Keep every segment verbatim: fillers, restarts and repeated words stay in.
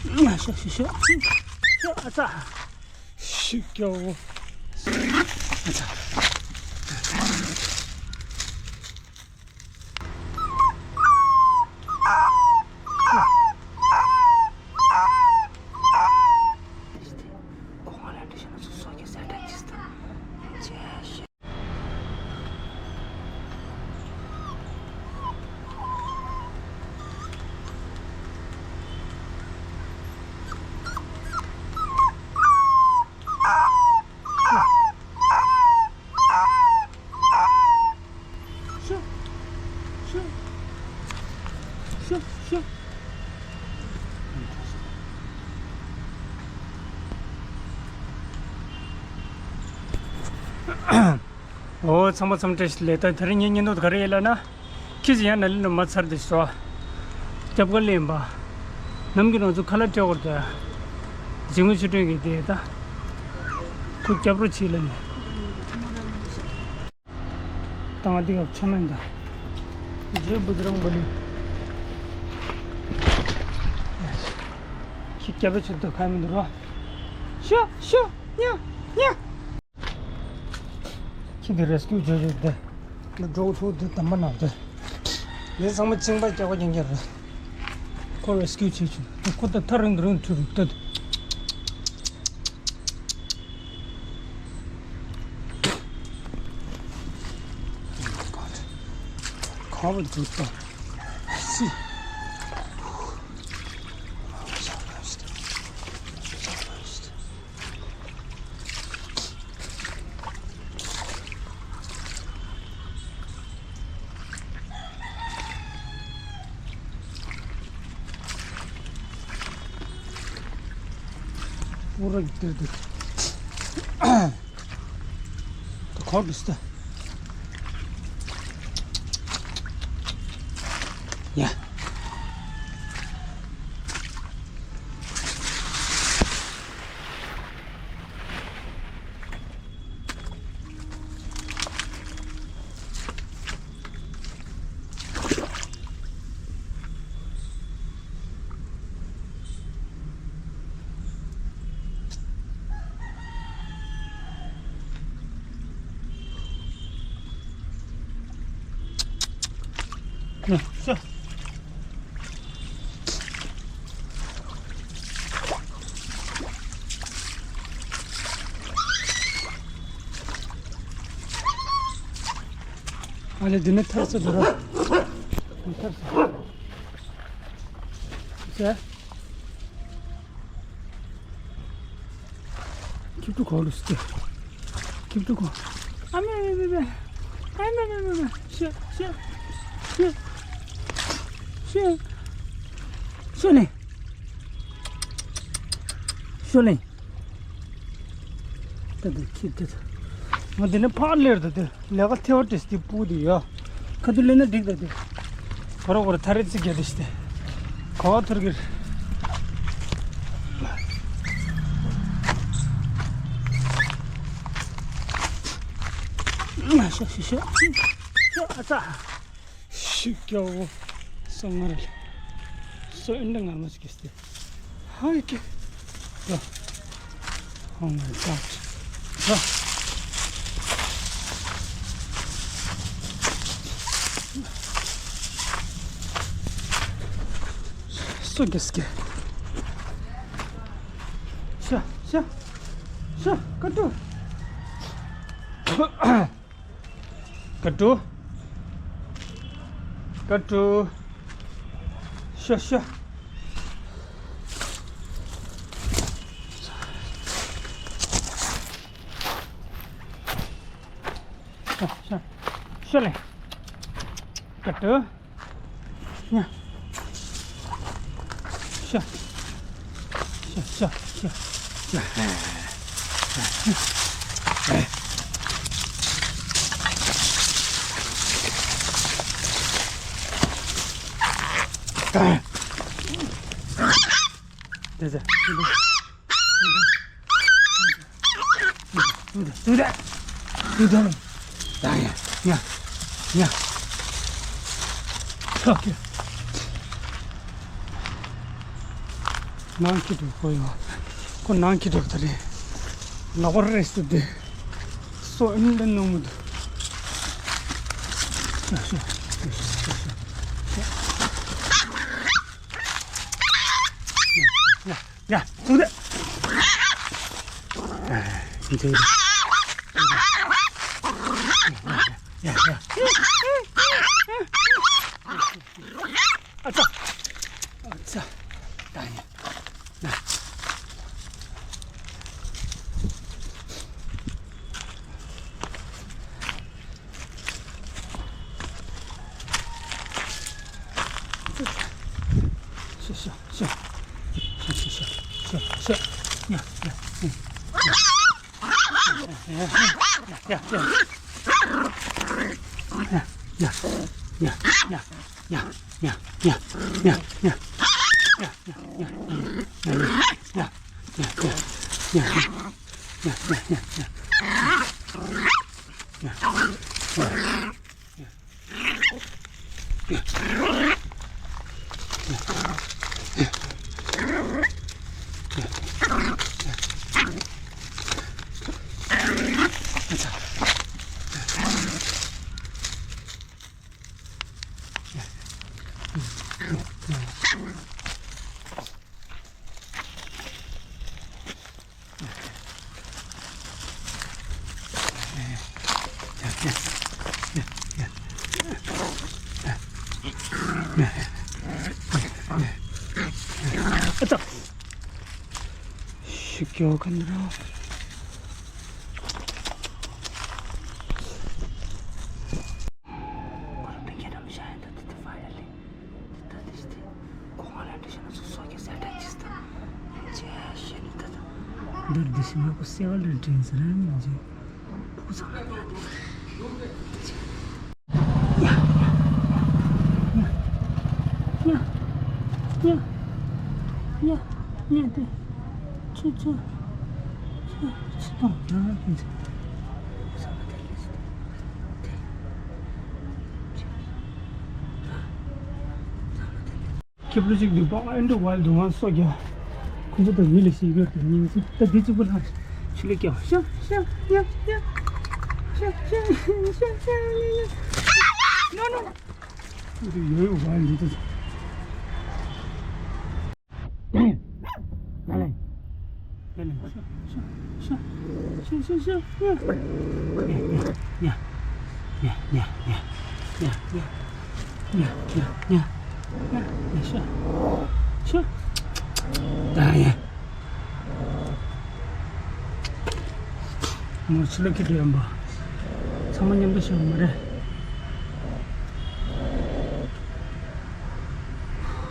ཤ་ཤ་ཤ་ཤ། ཨ་ཙ། ཤི་སྐྱོ་བོ། ཨ་ཙ། ཨོ། ཚང་མ་འཚམས་འདྲི་ཞུ་ལེ། ད་དེ་རིང་ངའི་བརྙན་ཐུང་ག་རེ་ཡིན་ལབ་ན། ཁྱི་ཞིག་ཡང་ན་ལི་ནུ་མ་ཚར་དེ་སོ། སྐྱབས་ག་ལེན་པ། ནམ་གྱི་ང་ཚོ་ཁ་ལག་སྤྲད་བར་དུ། འཇིགས་མེད་ཆོས་སྒྲོན་གྱིས་དེ་ད། ཁོ་སྐྱབས་རོགས་བྱེད་ལ་ནི། ད་ང་འདི་ག་ཆ་མེད་ད། རྗེ་བུ་ཛི་རང་བ་ལི། ཁྱི་སྐྱབས་རོགས་བྱེད་དུ་ཁ་མི་འདུག་རོ། ཤོ་ཤོ་ཉ་ཉ། ཁྱི་དེ་རེ་སི་ཀིའུ་བྱས་བྱས་ཏེ། ལ་འགྲོ་ཐུག་དེ་དམ་པ་ནང་དེ། ལས་ཚང་མ་ཅིང་པ་རྒྱག་པ་རྒྱག་རྒྱག་རེད། ཁོ་རེ་སི་ཀིའུ་བྱས་བྱུང་། ཁོ་ད་ཐག་རིང་དུ་རིང་ཐུག་རུག་ཏུ། ཁ་བ་འདུག་ཏུ། སི། ཨུ་ར་གི་དེར་དེར། ད་ཁོ་འདུག་སྟེ། ཡ། ཤ། ཨ་ལེ། འདི་ནི་ཐར་ས་འདུག་ར། ཐར་ས། ཤ། ཁྱི་ཕྲུག་གོ་ལུས་ཏེ། ཁྱི་ཕྲུག་གོ། ཨ་མེ་མེ་མེ་མེ། ཨ་མེ་མེ་མེ་མེ། ཤ་ཤ་ཤ། ཤ་ཤ་ལེ། ཤོ་ལེ། ད་དེ་ཁྱི་དེ། ང་འདི་ནས་ཕར་སླེབས་ད་དེ། ལས་ཀ་ཐེ་བ་ཏེ་སྟེ་སྤུ་དེ་ཡ། ཁ་ཐུག་ལེན་ན་འགྲིག་ད་དེ། གོ་ར་གོ་ར་ཐ་རེ་ཙི་རྒྱ་དེ་ཤི་སྟེ། གོ་བ་ཐུར་གིར། ཤ་ཤ་ཤ། ཤ་ཨ་ཙ། ཤི་སྐྱོ་བོ། སོ་ངར་ལ། སོ་ཨིན་ད་ངར་མ་ཞིག་སྟེ། ཧའི་ཀེ། ར། Oh my God. ར། སོ་གེ་སྐེ། ཤ་ཤ་ཤ་ཀ་ཏུ། ཀ་ཏུ། ཀ་ཏུ། ཤ་ཤ། ཤ་ཤ་ཤ་ལེ། ཀ་ཏུ། ཉ། ཤ། ཤ་ཤ་ཤ་ཤ། དེ་ཟེར། ཏུ་ཏུ། ཏུ་ཏུ། ཏུ་ཏུ། ཡ་ཡ། ཉ། ཉ། ཨོ་ཁེ། ནང་ཁྱི་འགྲོ་ཁོ་ཡོང་། ཁོ་ནང་ཁྱི་འགྲོ་ད་རེད། ལག་པ་རེ་སུ་དེ། སོ་ཨིན་ལེན་ནོ་མི་འདུག་ཡ། ཡ། ཡ། ཚུགས་ཏེ། ཨ། འདི། ཡ། ཡ། ཨ་ཙ། ཨ་ཙ། ད་ཡ། ཡ། ཤ་ཤ་ཤ། ཤ་ཤ་ཤ། ཤ་ཤ་ཤ། ཡ་ཡ། ཡ་ཡ་ཡ། ཡ་ཡ་ཡ། ཡ་ཡ་ཡ། ཡ་ཡ་ཡ། ཡ་ཡ་ཡ། ཨ་ཙི། ཤི་སྐྱོ་ག་འདྲ། འདིར་འདི་ཞིག་མ་གོ་སེ་བ་ལ་དྲན་ཟེར་ར་མིན་ཅི། ཕུག་ཚང་ལ་ཉལ་ཏེ། ཡ། ཡ། ཡ། ཉལ་ཏེ། ཆུ་ཆུ། ཆུ་ཆུ་དང་ཡང་ཡང་ཕན་ཚུན། ཕུག་ཚང་ལ་དེ་ལས་ཟེར་ཏེ། ཁྱེད་ལོ་གཅིག་འདུག་པ། ཨེ་འགྲོ་བ་འདུག་ང་སོ་རྒྱ། ཁོ་ཚོ་དང་མི་ལ་ཞིག་ཡོད་དེ་ཉིན་གཅིག་ད་འདི་གཅིག་པུ་ལ་ཆུ་ལས་སྐྱེ་བ་ཤ་ཤ་ཡ་ཡ། ཤ་ཤ་ཤ་ཤ་ཡ་ཡ། ནོ་ནོ། ཁོ་ཚོ་ཡོད་ཡོད་བ་འདི་ཚོ། ལ་ལ། ལ་ལ། ཤ་ཤ་ཤ་ཤ་ཤ་ཤ། ཡ་ཡ་ཡ། ཡ་ཡ་ཡ། ཤ་ཤ། ད་ཡ། མོ་ཆུ་ལ་ཁི་འགྲོ་ཡོང་པ། ཚང་མ་མཉམ་དུ་ཤོག་མ་རེད།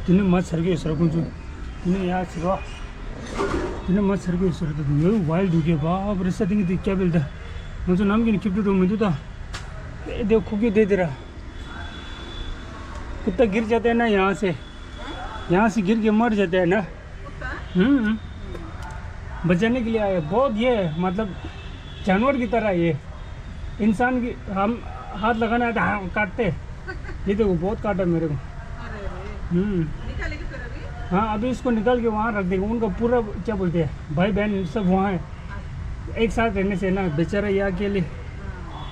དེ་ནི་མ་ཚར་གི་ཡོད་ཟེར་ཁོང་ཚོ། དེ་ནི་ཡ་ཚིག་རོ། དེ་ནི་མ་ཚར་གི་ཡོད་ཟེར་ད་དུང་ཡོད་ཝའིལ་འདུག་གི་བ་བ་རི་ས་ཏིང་གི་དེ་སྐྱ་བེལ་ད། ང་ཚོ་ནམ་གྱི་ནི་ཁྱིབ་ཏུ་འགྲོ་མི་འདུག་ད། དེ་དེ་ཁུག་གི་དེ་དེ་ར། ཀུ་ཏ་གིར་ཇ་ཏེ་ན་ཡང་སེ། ཡང་སེ་གིར་གི་མར་ཇ་ཏེ་ན། हम्म। बचाने के लिए आए। बहुत ये, मतलब, जानवर की तरह ये। इंसान की, हम हाथ लगाना है तो हम काटते। ये देखो, बहुत काटा मेरे को। अरे रे। हम्म। निकालेगी फिर अभी? हाँ, अभी इसको निकाल के वहाँ रख देंगे। उनका पूरा, क्या बोलते हैं, भाई बहन सब वहाँ है। अच्छा। एक साथ रहने से ना, बेचारा ये अकेले। हाँ।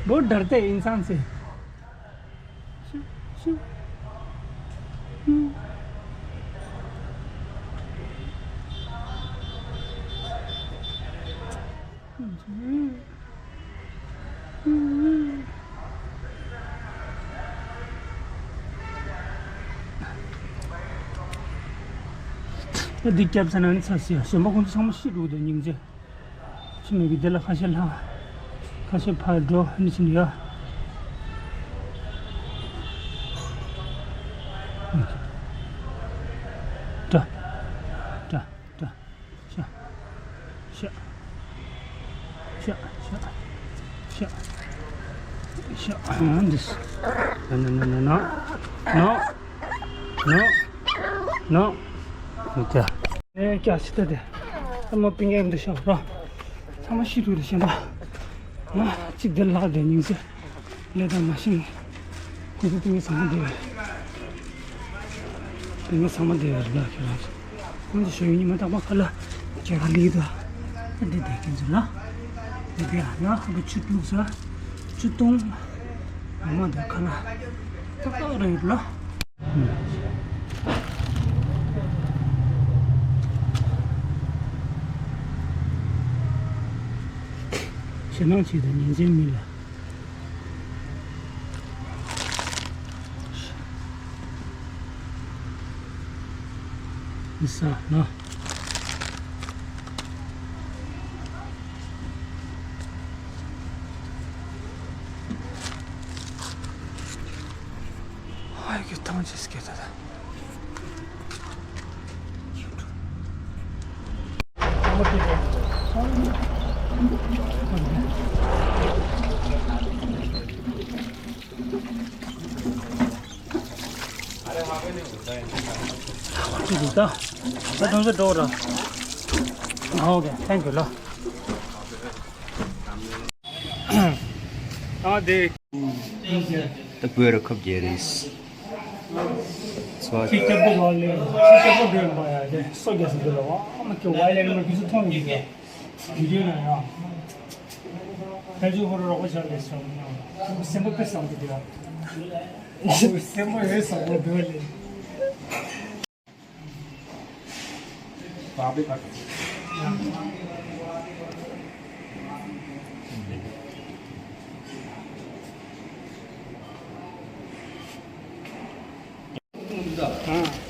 बहुत डरते हैं इंसान से। ད་འདི་སྐྱབས་ས་ན་ནི་ཚ་ཞིག་གཞན་པ་ཁོང་ཚོ་ཚང་མ་ཤི་འགྲོ་གི་འདུག་སྙིང་རྗེ། ཅི་མི་གི་དེ་ལ་ཁ་ཤས་ལྷག་ཁ་ཤས་ཕར་འགྲོ་ནི་ཕྱིན་ཡོད། འདྲ། འདྲ། འདྲ། ཤ། ཤ། ཤ། ཤ། ཤ། ཤ། ཨ་འདི། ན་ན་ན་ན། ན། ན། ན། ན། འདི། ཨེ་ཀྱ་ཤི་ད་དེ། ཨ་མ་པིང་ཡ་འདི་ཤ་ར། ཚང་མ་ཤི་འགྲོ་རེ་ཤེས་པ། ང་གཅིག་འདིར་ལྷག་དེ་སྙིང་རྗེ། ལས་དང་མ་ཤེས་ནས། ཁོ་ཚོ་ཏིང་ངེ་ཚང་མ་བསྡད་ཡོད། ང་ཚང་མ་བསྡད་ཡོད་རེད་ལ་ཁྱེད་རང་ཚོ། ང་ཚོ་ཞོགས་ཉི་མ་རྟག་པར་ཁ་ལག་ཁྱེད་ཀ་ལི་དང་། ད་འདི་བསྡད་མཁན་ཚོ་ལ། འདི་བསྡད་ཡ་ལ་ཧ་གོ་ཆུ་བླུགས་ས། ཆུ་བཏུང་། ངོ་མ་འདི་ཁ་ལག་ཏག་ཏག་རེད་ལ། ཞེད་སྣང་བྱེད་དང་ཉིན་མཚན་མི་ལ། ས་ན། ཨ་ཡ་གི་ཐང་ཆད་སྐད་ད་ད། ཅི་འདུག་ད། ད་དུང་ཚོད་འགྲོ་ར། ཨ། ཨོ་ཁེ། ཐེང་ཀིའུ་ལ། ཨ་དེ། ད་བོད་རུ་ཁབ་རྒྱལ་རེད། ཁྱི་སྐྱ་པོ་རོ་ལེ། ཁྱི་སྐྱ་པོ་འདྲ་ཡིན་པ་ཡ་དེ་སོ་རྒྱག་སྲིད་དུ་ལ་བ་མ་ཁྱི་ཝའི་ལེན་མ་ཁྱི་ཚོ་མཐོང་ཡིན་ཀྱང་། བི་ཌིའོ་ན་ཡང་། ཕལ་ཆེར་ཁོ་རང་རོགས་པ་བྱ་ལས་བསམ་ན། སེམས་པ་དཔེ་བཟང་པོ་འདུག་ཡ། སེམས་པ་ཡོད་བཟང་པོ་འདུག་ལས།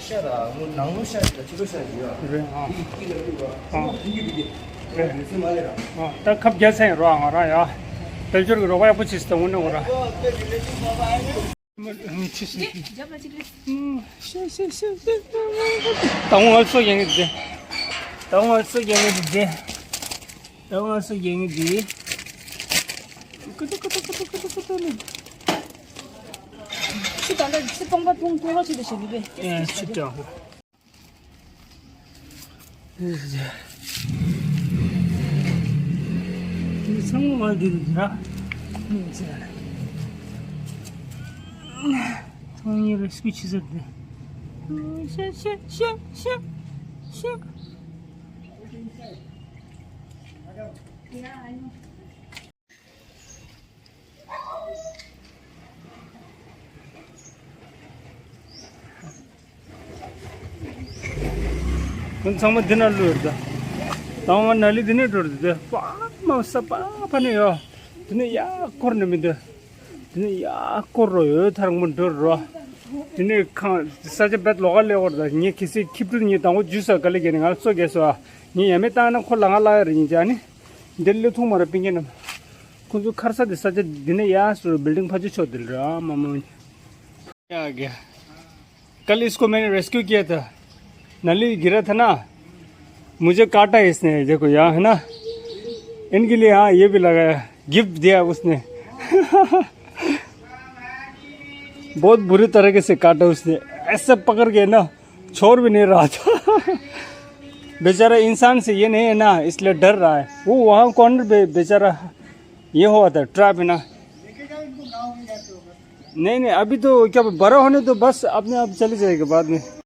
ཤ་ར་ངོ་ནང་ལོ་ཤ་ར་ཕྱི་ལོ་ཤ་ར་ཡོད། རེད་ཨ། ཨ། རེད། ཨ། ད་ཁབ་རྒྱག་ཚན་རོགས་ང་རང་ཡ། དལ་འབྱོར་གྱི་རོགས་པ་ཡག་པོ་བྱེད་སྲིད་དང་ངོ་ནས་འོ་ར། ཤ་ཤ་ཤ་ཤ། ད་ངོ་ང་ཚོ་ཡེང་གི་དེ། ད་ངོ་ང་ཚོ་ཡེང་གི་དེ། ད་ང་སུ་ཡིན་གྱི། ཀུ་ཏུ་ཀུ་ཏུ་ཀུ་ཏུ་ཀུ་ཏུ་ཀུ་ཏུ་ནི། ཆུ་ད་ལྟ་ཆུ་སྟོང་པ་སྟོང་སྟོང་པ་ཆུ་དེ་བྱེད་ཀྱི་རེད། ཨེ་ཆུ་དྲག་པོ། ཚང་མ་འདི་རེད་ར། ཚང་མ་རེ་སྐུ་ཆུ་ཟེར་ཏེ། ཤ་ཤ་ཤ་ཤ་ཤ། ཁོང་ཚང་མ་འདི་ན་ལུས་རེད་ད། དང་བ་ན་ལི་འདི་ནས་འགྲོ་རེད་ད། པ་མ་ས་པ་ཕ་ནས་ཡོ། འདི་ནས་ཡ་སྐོར་ནས་མི་འདུག་འདི་ནས་ཡ་སྐོར་རོ་ཡོད་ཐར་མོ་འགྲོ་རོ། འདི་ནས་ཁང་ས་ཆ་བེད་ལོག་ག་ལེ་བར་ད་ངས་གལ་སྲིད་ཁྱི་ཕྲུག་ངས་དང་བོ་འཇུས་ས་ག་ལེ་གས་ནས་ང་ཚོ་གས་སོ། ངས་ཡ་མེད་བཏང་ན་ཁོ་ལ་ང་ལ་ཡ་རེ་ཡིན་ཅག་ནི། འདིར་སླེབས་ཐུབ་མ་རེད་སྤུན་ཀྱག་རྣམས། ཁོང་ཚོ་ཁར་ས་དེ་ས་ཆ་འདི་ནས་ཡར་སུ་བིལ་ཌིང་ཕ་ཆེ་ཤོས་འདི་ལ་ར་མ་མ། क्या आ गया? कल इसको मैंने रेस्क्यू किया था। नली गिरा था ना, मुझे काटा इसने, देखो यहाँ है ना, इनके लिए हाँ ये भी लगाया, गिफ्ट दिया उसने। बहुत बुरी तरीके से काटा उसने, ऐसे पकड़ के ना, छोड़ भी नहीं रहा था। बेचारा इंसान से ये नहीं है ना, इसलिए डर रहा है। वो वहाँ कॉर्नर पे बेचारा ये हुआ था, ट्रैप है ना। नहीं नहीं, अभी तो क्या बड़ा होने तो बस अपने आप चले जाएगा बाद में।